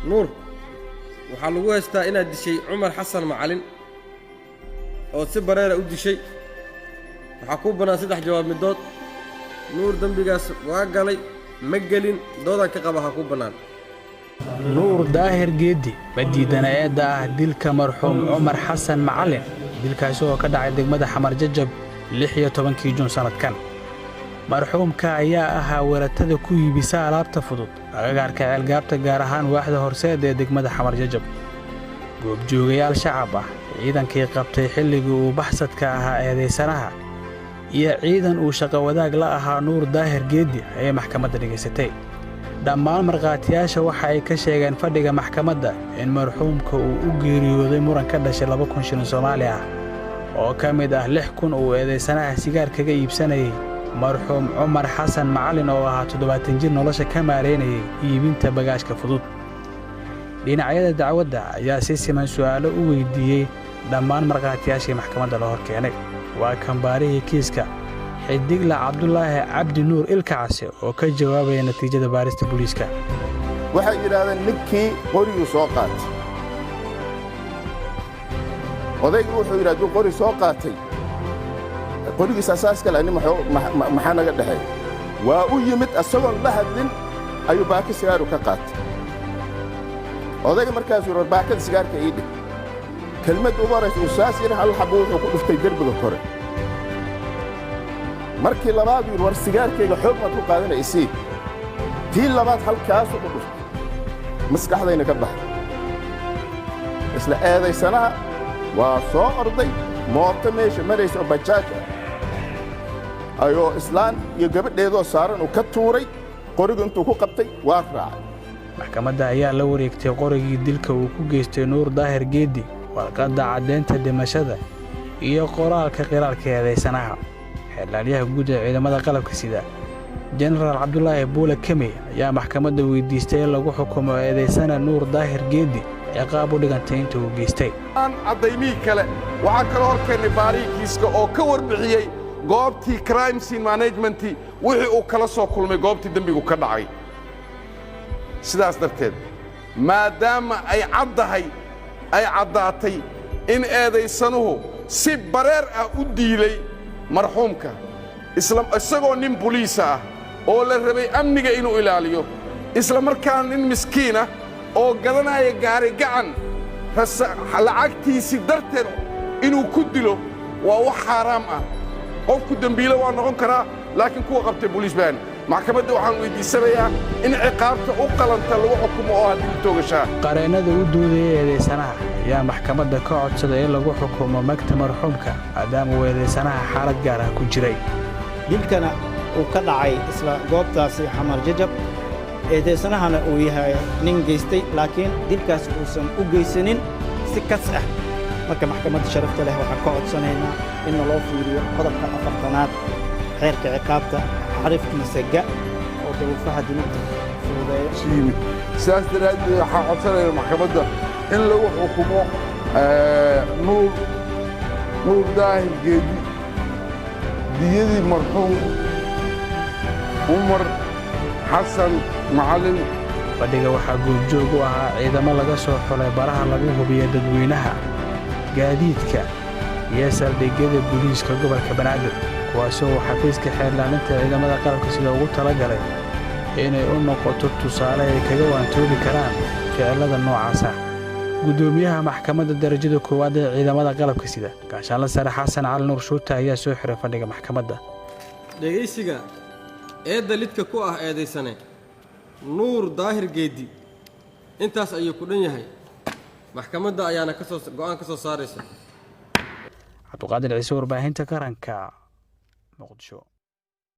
Nuur, waxaa lagu haystaa inaad dishay Cumar Xasan Macalin ood si bareera u dishay. Waxaa kuu bannaan saddex jawaab middood. Nuur, dembigaas waa galay, ma gelin, doodaan ka qaba, ha kuu bannaan. Nuur Daahir Geeddi ma diidana eedda ah dilka marxuum Cumar Xasan Macalin, dilkaasi oo ka dhacay degmada Xamar Jajab 16-kii Juun sannadkan. Marxuumka ayaa ahaa waratada ku iibisa alaabta fudud agagaarka Ceelgaabta, gaar ahaan waaxda Horseed ee degmada Xamar Jajab. Goobjoogayaal shacab ah, ciidankii qabtay xilligii uu baxsadka ahaa eedaysanaha iyo ciidan uu shaqo wadaag la ahaa Nuur Daahir Geeddi ayay maxkamadda dhegaysatay. Dhammaan markhaatiyaasha waxa ay ka sheegeen fadhiga maxkamadda in marxuumka uu u geeriyooday muran ka dhashay 2000 shilin Soomaali ah oo ka mid ah 6000 uu eedaysanaha sigaar kaga iibsanayay marxuum Cumar Xasan Macalin oo ahaa 70 jir nolosha ka maaraynayay iibinta bagaashka fudud. Dhinacyada dacwadda ayaa si siman su'aalo u weydiiyey dhammaan markhaatiyaashii maxkamadda la hor keenay. Waa kan baarihii kiiska, Xidigla Cabdulaahi Cabdi Nuur Ilkacase, oo ka jawaabaya natiijada baarista booliiska. Waxay yidhaahdeen ninkii qoriguu soo qaatay. Odaygii wuxuu yidhi, hadduu qori soo qaatay, qorigiis asaaska leh, nin maxaa naga dhexeeya? Waa u yimid, isagoon la hadlin ayuu baaka sigaaru ka qaatay odayga. Markaasuu yidhi, war baakada sigaarka ii dhig. Kelmadda ugu horraysa uu saas yidhi, hal xabbo wuxuu ku dhuftay derbiga kore. Markii labaad yidhi, war sigaarkayga xoog maad ku qaadanay, isii. Tii labaad halkaasuu ku dhuftay, maskaxdayna ka baxday. Isla eedaysanaha waa soo orday, mooto meesha maraysa oo bajaaj ah ayuu islaan iyo gabadheedoo saaran uu ka tuuray. Qorigu intuu ku qabtay waa raacay. Maxkamadda ayaa la wareegtay qorigii dilka uu ku geystay Nuur Daahir Geeddi, warqadda caddeynta dhimashada iyo qoraalka qiraalka eedaysanaha. Xeerlaalyaha guud ee ciidamada qalabka sida, Jenaraal Cabdulaahi Buule Kemey, ayaa maxkamadda weydiistay in lagu xukumo eedaysana Nuur Daahir Geeddi ciqaab u dhigantay inta uu geystay. Caddaymihii kale waxaan kala hor keennay baarihii kiiska oo ka warbixiyey goobtii crime scene management, wixii uu kala soo kulmay goobtii dembigu ka dhacay. Sidaas darteed, maadaama ay caddahay, ay caddaatay in eedaysanuhu si bareer ah u diilay marxuumka, isagoo nin buliisa ah oo la rabay amniga inuu ilaaliyo, isla markaana nin miskiinah oo gadanaya gaari gacan lacagtiisii darteed inuu ku dilo waa wax xaaraam ah. Qofku dembiile waa noqon karaa, laakiin kuwa qabtay boliis baan. Maxkamadda waxaan weyddiisanayaa in ciqaabta u qalanta lagu xukumo oo ah dil toogashaa. Qareennada u doodaya eedaysanaha ayaa maxkamadda ka codsaday in lagu xukumo magta marxuumka, maadaama uu eedaysanaha xaalad gaar ah ku jiray. Dilkana uu ka dhacay isla goobtaasi Xamar Jajab, eedaysanahana uu yahay nin geystay, laakiin dilkaas uusan u geysanin si kas ah. Marka maxkamadda sharafta leh waxaan ka codsanaynaa in naloo fiiriyo qodobka 40aad xeerka ciqaabta, xarifkiisa ga, oo duruufaha dunuubta fududeeyo. Yimid sidaas daraaddeed, waxaan codsanaya maxkamadda in lagu xukumo Nuur Daahir Geedi diyadii marxuum Cumar Xasan Macallin. Fadhiga waxaa goobjoog u ahaa ciidamo laga soo xulay baraha lagu hubiya dadweynaha, gaadiidka iyo saldhigyada booliiska gobolka Banaadir, kuwaasoo uu xafiiska xeerlaalinta ciidamada qalabka sida ugu talagalay inay u noqoto tusaale ay kaga waantoobi karaan ficilada noocaas ah. Guddoomiyaha maxkamadda darajada koowaad ee ciidamada qalabka sida, Gaashaanla Sare Xasan Cali Nuur Shuute, ayaa soo xiray fadhiga maxkamadda. Dhegaysiga eedda lidka ku ah eedaysane Nuur Daahir Geeddi intaas ayuu ku dhan yahay. Maxkamadda ayaana kasoo go'aan ka soo saaraysa. Cabduqaadir Ciise, warbaahinta qaranka, Muqdisho.